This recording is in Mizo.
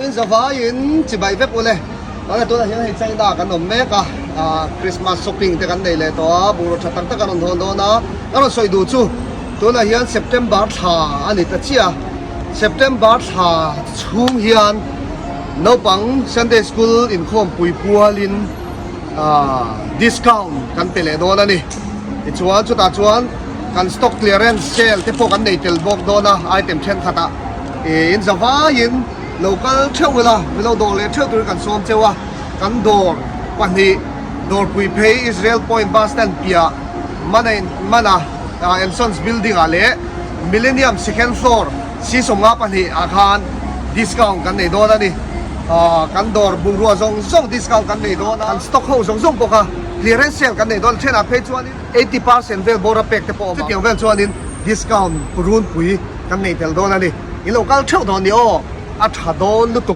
In zavaiin chibai vek ule. Tunah tunah hian hei China kan awm mek a, Christmas shopping te kan nei leh tawh a, bungraw tha tak tak a rawn hawn dawn a. Ka rawn sawi duh chu tunah hian September thla a ni ta chiah a, September thla chhung hian naupang Sunday School inkhawmpui pualin discount kan pe leh dawn a ni. Tichuan chutah chuan kan stock clearance sale te pawh kan nei tel bawk dawn a, item thenkhatah. In zavaiin lo kal theuh ila, mi lo dawr leh theuh turin kan sawm cheu a, kan dawr pahnih Dawrpui phei Israel Point Bus Stand piah Mana in Mana and Sons Building ah leh Millennium Second Floor si 52 ah khan discount kan nei dawn a ni. Kan dawr bungrua zawng zawng discount kan nei dawn a, kan stock ho zawng zawng bawk a clearance sale kan nei dawn a, thenah phei chuanin 80% vel bawra pek te pawh a awm ang. Chutiang vel chuanin discount runpui Kan nei tel dawn a ni. In lo kal theuh dawn ni aw, a tha dawn lutuk.